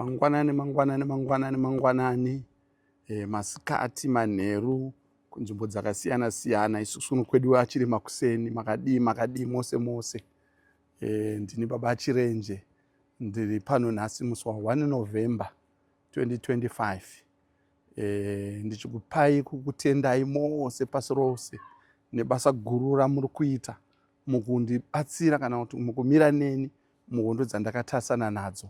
Mangwanani, mangwanani, mangwanani, mangwanani, e, masikati, manheru kunzvimbo dzakasiyana siyana. Isusu kuno kwedu achiri makuseni. Makadii, makadii mose mose? E, ndini Baba Chirenje, ndiri pano nhasi musi wa 1 November 2025, e, ndichikupai kukutendai mose pasi rose nebasa guru ramuri kuita mukundibatsira kana kuti mukumira neni muhondo dzandakatarisana nadzo.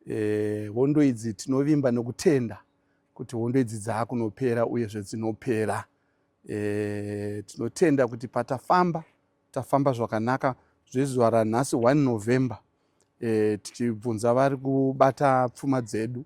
E, hondo idzi tinovimba nokutenda kuti hondo idzi dzaakunopera uyezve dzinopera. E, tinotenda kuti patafamba tafamba zvakanaka zvezuva ranhasi 1 November. E, tichibvunza vari kubata pfuma dzedu,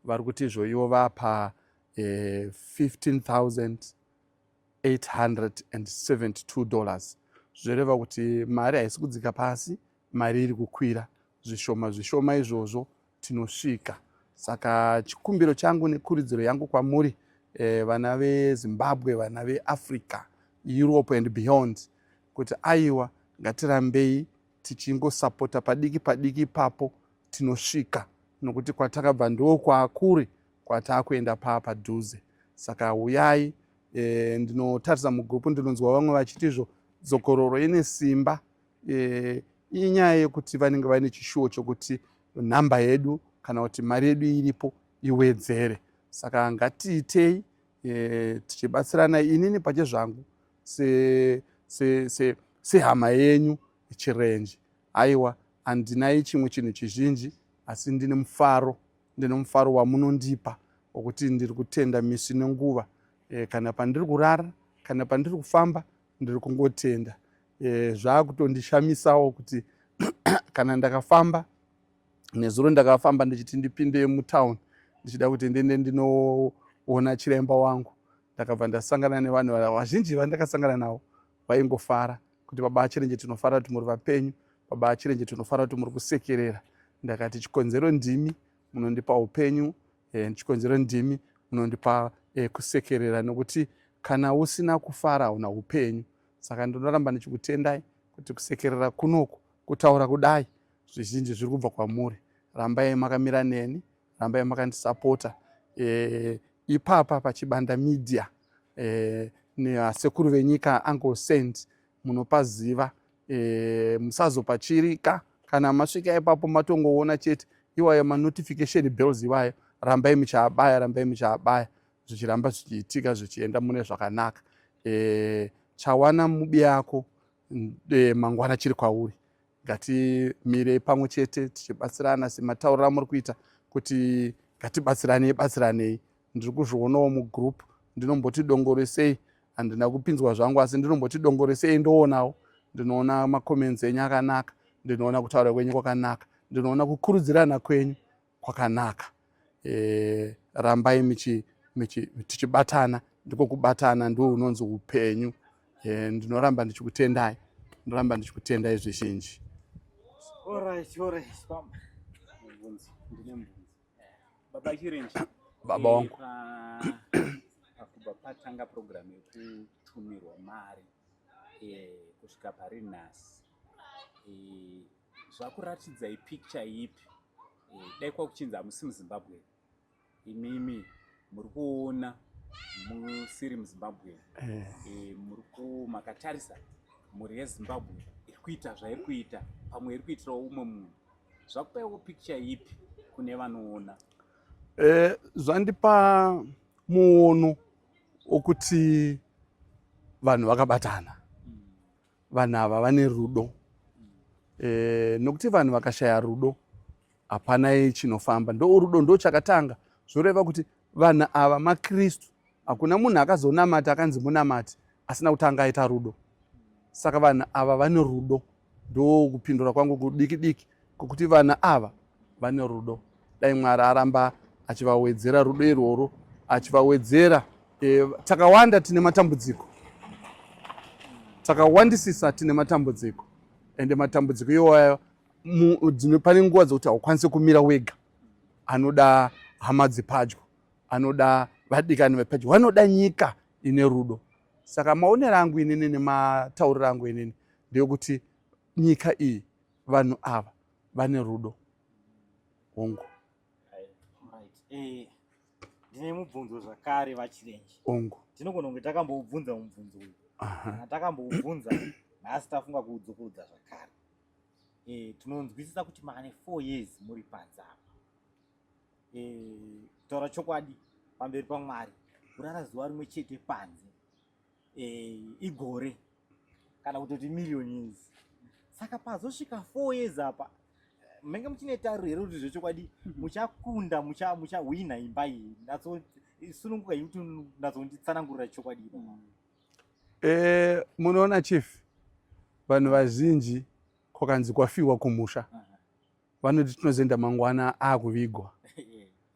vari kuti izvo ivo vapa e, $15,872, zvoreva kuti mari haisi kudzika pasi, mari iri kukwira zvishoma zvishoma. Izvozvo tinosvika. Saka chikumbiro changu nekurudziro yangu kwamuri, vana veZimbabwe, vana veAfrica, Europe and beyond, kuti aiwa, ngatirambei tichingosapota padiki padiki ipapo, tinosvika, nokuti kwatakabva ndo kwakuri kwataakuenda paa padhuze. Saka uyai. E, ndinotarisa mugroup, ndinonzwa vamwe vachiti izvo dzokororo ine simba. E, inyaya yekuti vanenge vaine chishuwo chokuti nhamba yedu kana kuti mari yedu iripo iwedzere. Saka ngatiitei e, tichibatsirana. Inini pachezvangu sehama se, se, se yenyu Chirenje, aiwa, handinai chimwe chinhu chizhinji, asi ndine mufaro, ndine mufaro wamunondipa wokuti ndiri kutenda misi nenguva. E, kana pandiri kurara, kana pandiri kufamba, ndiri kungotenda. E, zvaakutondishamisawo kuti kana ndakafamba nezuro, ndakafamba ndichiti ndipinde mutown, ndichida kuti ndiende ndinoona chiremba wangu, ndakabva ndasangana nevanhu vazhinji vandakasangana navo vaingofara kuti, "Baba Chirenje, tinofara kuti muri vapenyu. Baba Chirenje, tinofara kuti muri kusekerera." Ndakati chikonzero ndimi munondipa upenyu, e, chikonzero ndimi munondipa e, kusekerera, nokuti kana usina kufara hauna upenyu. Saka ndinoramba ndichikutendai kuti kusekerera kunoku, kutaura kudai, zvizhinji zviri kubva kwamuri. Rambai makamira neni, rambai makandisapota. E, ipapa paChibanda Media, e, neasekuru venyika Uncle Saint, munopaziva. E, musazopachirika kana masvika ipapo, matongoona chete iwayo manotification bells iwayo, rambai muchiabaya, rambai muchiabaya, zvichiramba zvichiitika, zvichienda mune zvakanaka. E, chawana mubi yako e, mangwana chiri kwauri. Ngatimirei pamwe chete tichibatsirana sematauriro amuri kuita kuti ngatibatsiranei, batsiranei. Ndiri kuzvionawo mugroup, ndinomboti dongoresei, handina kupinzwa zvangu, asi ndinomboti dongoresei, ndoonawo, ndinoona macomments enyu akanaka, ndinoona kutaura kwenyu kwakanaka, ndinoona kukurudzirana kwenyu kwakanaka. E, rambai tichibatana, ndiko kubatana, ndo unonzi upenyu. E, ndinoramba ndichikutendai, ndinoramba ndichikutendai zvizhinji. Alright. Mubvunzo, ndine mubvunzo. Baba Chirenje. Baba wangu. Pakubva patanga program yekutumirwa mari kusvika pari nhasi, zvakuratidzai picture ipi? Dai kwakuchinzi hamusi muZimbabwe, imimi muri kuona musiri muZimbabwe, muri makatarisa mhuri yeZimbabwe iri kuita zvairi kuita, pamwe iri kuitirawo umwe munhu, zvakupaiwo picture ipi kune vanoona? E, zvandipa muono wokuti vanhu vakabatana, vanhu ava vane rudo. E, nokuti vanhu vakashaya rudo hapanai chinofamba. Ndo rudo ndo chakatanga, zvoreva kuti vanhu ava maKristu. Hakuna munhu akazonamata akanzi munamati asina kutanga aita rudo. Saka vanhu ava vane rudo. Ndo kupindura kwangu kudiki diki kwokuti vanhu ava vane rudo. Dai Mwari aramba achivawedzera rudo irworwo, achivawedzera. E, takawanda tine matambudziko, takawandisisa tine matambudziko, ende matambudziko iwayo pane nguva dzokuti haukwanisi kumira wega, anoda hama dzepadyo, anoda vadikani vepadyo, vanoda nyika ine rudo. Saka maonero angu inini nematauriro angu inini ndeyekuti nyika iyi, vanhu ava vane rudo, hongu. Eh, ndine mubvunzo zvakare vachirenje. Ongo. Tinogona kunge takamboubvunza mubvunzo uyu. Kana takamboubvunza nhasi tafunga kuudzokorodza zvakare. Eh, tinonzwisisa kuti mane 4 years muri panze apa. Eh, kutaura chokwadi pamberi paMwari kurara zuva rimwe chete panze eh, igore kana kutoti million years saka pazosvika 4 years apa menge muchine tariro here kuti zvechokwadi muchakunda muchahwina imba iyi natsosununguka iyi kuti natsonditsanangurira chokwadi ipa Eh, munoona chief vanhu vazhinji kwakanzi kwafiwa kumusha vanoti tinozoenda mangwana akuvigwa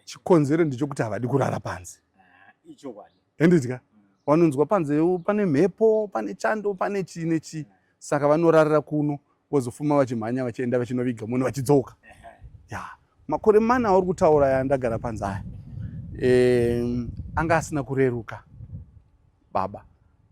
chikonzero ndechokuti havadi kurara panze handidya vanonzwa panze pane mhepo pane chando pane chii nechii saka vanorarira kuno vozofuma vachimhanya vachienda vachinoviga munhu vachidzoka ya makore mana auri kutaura aya ndagara panze aya e, anga asina kureruka baba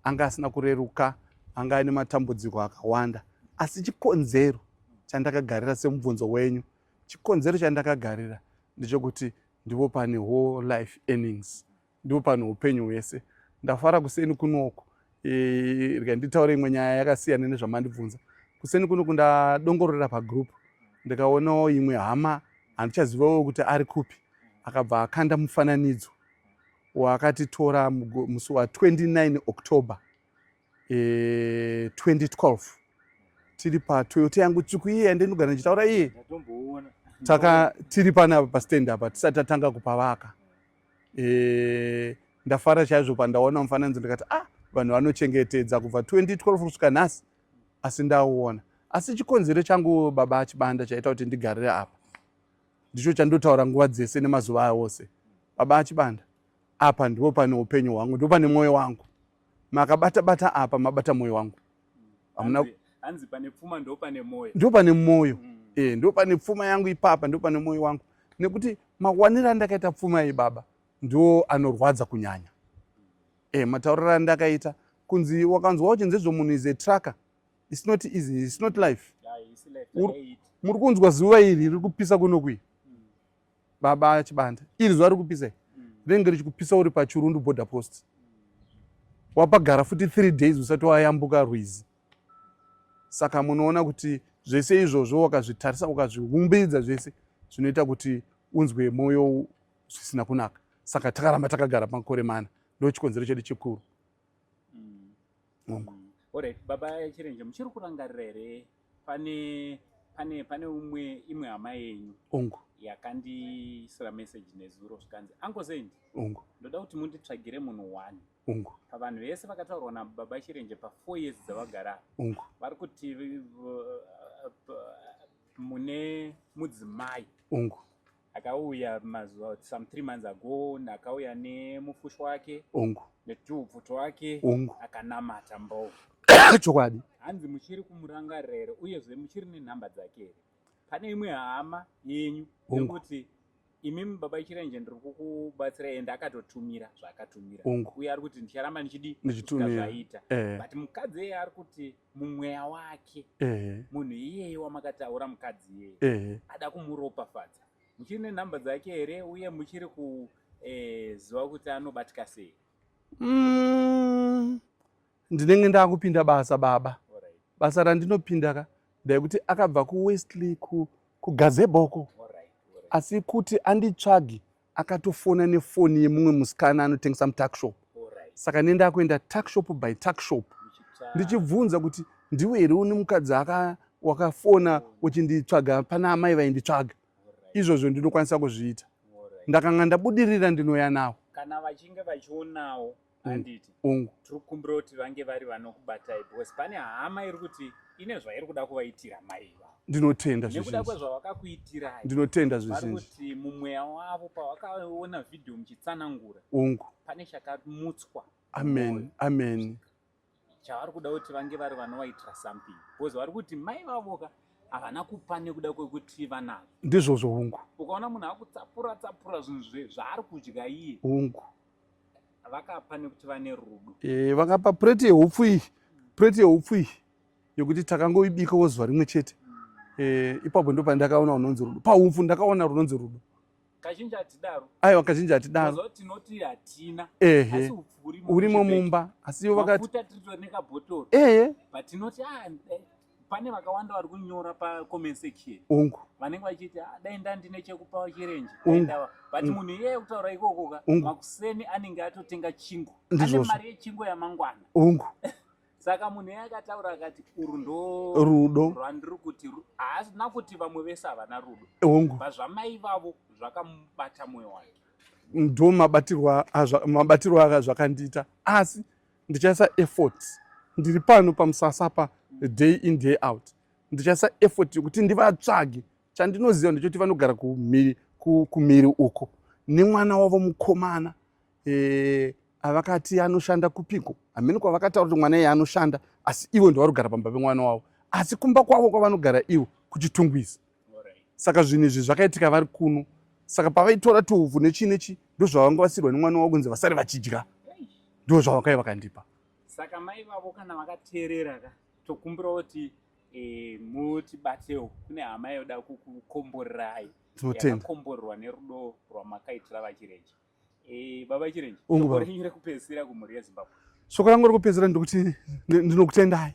anga asina kureruka anga aine matambudziko akawanda asi chikonzero chandakagarira semubvunzo wenyu chikonzero chandakagarira ndechekuti ndipo pane whole life earnings ndipo pane upenyu hwese ndafara kuseni kunoku e, rega nditaure imwe nyaya yakasiyana nezvamandibvunza kuseni kunoku ndadongorera pagroup ndikaonawo imwe hama handichazivawo kuti ari kupi akabva akanda mufananidzo waakatitora musi wa 29 October e, 2012 tiri paToyota yangu tsvuku iye yandinogara ndichitaura iye taka tiri panapa pastand apa tisati tatanga kupavaka e, ndafara chaizvo pandaona mufananidzo ndikati ah vanhu vanochengetedza kubva 2012 kusvika nhasi asi ndauona asi chikonzero changu baba achibanda chaita kuti ndigarire apa ndicho chandotaura nguva dzese nemazuva aya ose baba achibanda apa ndipo pane upenyu hwangu ndipo pane mwoyo wangu makabata bata apa mabata mwoyo wangu hamuna hanzi pane pfuma ndo pane mwoyo ndo pane mwoyo mm. eh ndo pane pfuma yangu ipapa ndo pane mwoyo wangu nekuti mawaniro andakaita pfuma iyi baba ndo anorwadza kunyanya eh matauriro andakaita kunzi wakanzwa uchinzi zvo munhu is a trucker it's not easy it's not life muri kunzwa zuva iri riri kupisa kuno kui mm. baba chibanda iri zuva riri kupisa mm. rinenge richikupisa uri pachirundu border post wapagara futi 3 days usati wayambuka rwizi saka munoona kuti zvese izvozvo wakazvitarisa ukazviumbidza zvese zvinoita kuti unzwe mwoyo zvisina kunaka saka takaramba takagara makore mana ndochikonzero chedu chikuru Mungu. Mm. Alright, baba Chirenje muchiri kurangarira here pane pane pane umwe imwe hama yenyu Ungu. yakandiisira message nezuro zvikanzi Uncle Saint Ungu. ndoda kuti munditsvagire munhu one Ungu. pavanhu vese vakataurwa nababa Chirenje pa 4 years dzavagara Ungu. vari kuti mune mudzimai Ungu. Akauya mazuva some 3 months ago akauya nemufushwa wake Ungu. netuupfu twake Ungu. akanamata mbou Chokwadi. Hanzi muchiri kumurangarira here uyezve muchiri nenhamba dzake here? Pane imwe hama yenyu yekuti imimi baba Chirenje ndiri kukubatsirai ende akatotumira zvaakatumira uye ari kuti ndicharamba ndichidi ndichitumira zvaita eh. But mukadzi iyeye ari kuti mumweya wake eh. Munhu iyeye wamakataura mukadzi iyeye eh. Ada kumuropafadza muchiri nenhamba dzake here uye muchiri kuziva eh, kuti anobatika sei? Ndinenge ndakupinda basa baba. Basa randinopinda ka ndekuti akabva kuWestley kugazeboko ku asi kuti anditsvagi akatofona nefoni yemumwe musikana anotengesa mutuckshop. Saka ne ndakuenda tuckshop by tuckshop ndichibvunza kuti ndiwe here une mukadzi wakafona uchinditsvaga pana amai vainditsvaga. Izvozvo ndinokwanisa kuzviita. Ndakanga ndabudirira ndinoya nawo. Kana vachinge vachionawo handiti Ungu. Tiri kukumbira kuti vange vari vanokubatai because pane hama iri kuti ine zvairi kuda kuvaitira mai ivavo. Ndinotenda nekuda zvizhinji. Kwezvavakakuitirai. Ndinotenda vari zvizhinji. Kuti mumweya wavo pavakaona vhidhiyo muchitsanangura Ungu. Pane chakamutswa. Amen. Amen. Chavari kuda kuti vange vari vanovaitira something because vari kuti mai vavoka havana kupa nekuda kwekuti vanazvo. Ndizvozvo hungu. Ukaona munhu akutsapura tsapura zvinhu zvaari kudya iye. Hungu. Vakapa nekuti vane rudo. E, vakapa pureti yehupfu iyi, pureti yehupfu iyi yekuti takangoibikawo zuva rimwe chete. E, ipapo ndo pandakaona runonzi rudo. Pahupfu ndakaona runonzi rudo. Kazhinji hatidaro. Aiwa, kazhinji hatidaro. Tinoti hatina. Ehe. Urimo mumba. Asi ivo vakati mafuta tiri nekabhotoro. Ehe. But tinoti ah, eh, pane vakawanda vari kunyora pa comment section. Ungu. Vanenge vachiti ah, dai ndandine chekupa chirenje. But munhu iyeye kutaura ikoko ka makuseni anenge atotenga chingo. Ane mari yechingo yamangwana. Ungu. Saka munhu iye akataura akati urwu ndo rudo rwandiri kuti haasina kuti vamwe vese havana rudo. Hongu. Pazvamai vavo zvakamubata mwoyo wake. Ndo mabatirwo aka zvakandiita, asi ndichaisa effort. Ndiri pano pamusasa pa day in day out, ndichaisa effort yekuti ndivatsvage. Chandinoziva ndechekuti vanogara kumhiri kumhiri uko nemwana wavo mukomana avakati anoshanda kupiko, hamene kwavakataura kuti mwana iye anoshanda, asi ivo ndo varikugara pamba pemwana wavo, asi kumba kwavo kwavanogara ivo kuChitungwiza. Saka zvinhu izvi zvakaitika vari kuno, saka pavaitora tuhupfu nechii nechi, ndo zvavanga vasirwa nemwana wavo kunzi vasare vachidya, ndo zvavakai vakandipa. Saka mai vavo kana vakateerera ka, tokumbira kuti mutibatewo kune hama yoda kukukomborerai. Tinotenda. Yakakomborerwa nerudo rwamakaitira vaChirenje. Baba Chirenje, Ungu, shoko baba. renyu rekupedzisira kumhuri yeZimbabwe? Shoko rangu rekupedzisira ndekuti ndinokutendai.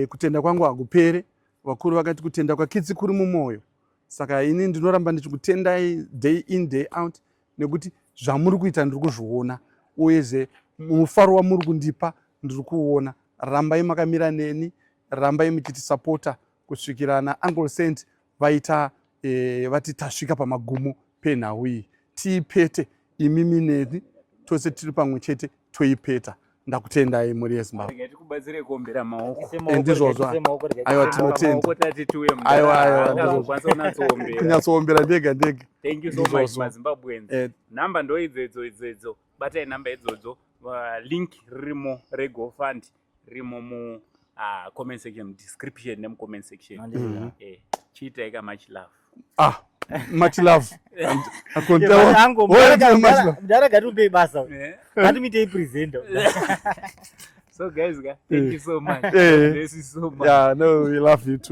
Kutenda kwangu hakupere. Vakuru vakati kutenda kwakitsi kuri mumwoyo, saka ini ndinoramba ndichikutendai day in day out, nekuti zvamuri kuita ndiri kuzviona, uyezve mufaro wamuri kundipa ndiri kuuona. Rambai makamira neni, rambai muchitisapota kusvikira naUncle Saint vaita vati tasvika pamagumo penhau iyi. Tiipete imimi neni, tose tiri pamwe chete toipeta. Ndakutendai, mhuri yeZimbabwe. Regai tikubatsire kuombera maoko. Ndizvozvo. Aiwa, tinotenda. Maoko tati tiuye. Aiwa, aiwa, ndizvozvo. Ndizvozvo, kunatsoomberera. Kunyatsoombera ndega ndega. Thank you so much. Ndizvozvo. MaZimbabweans, nhamba ndo idzo idzo idzo idzo, batai nhamba idzodzo. Link ririmo reGoFund ririmo mu comment section, description nemucomment section. Chiitai ka much love. Ah, much love. Much love. Mudhara, ngatiupei basa, ngatimuitei presenter. So guys ka, thank you so much. Bless you so much. Yeah, no, we love you too.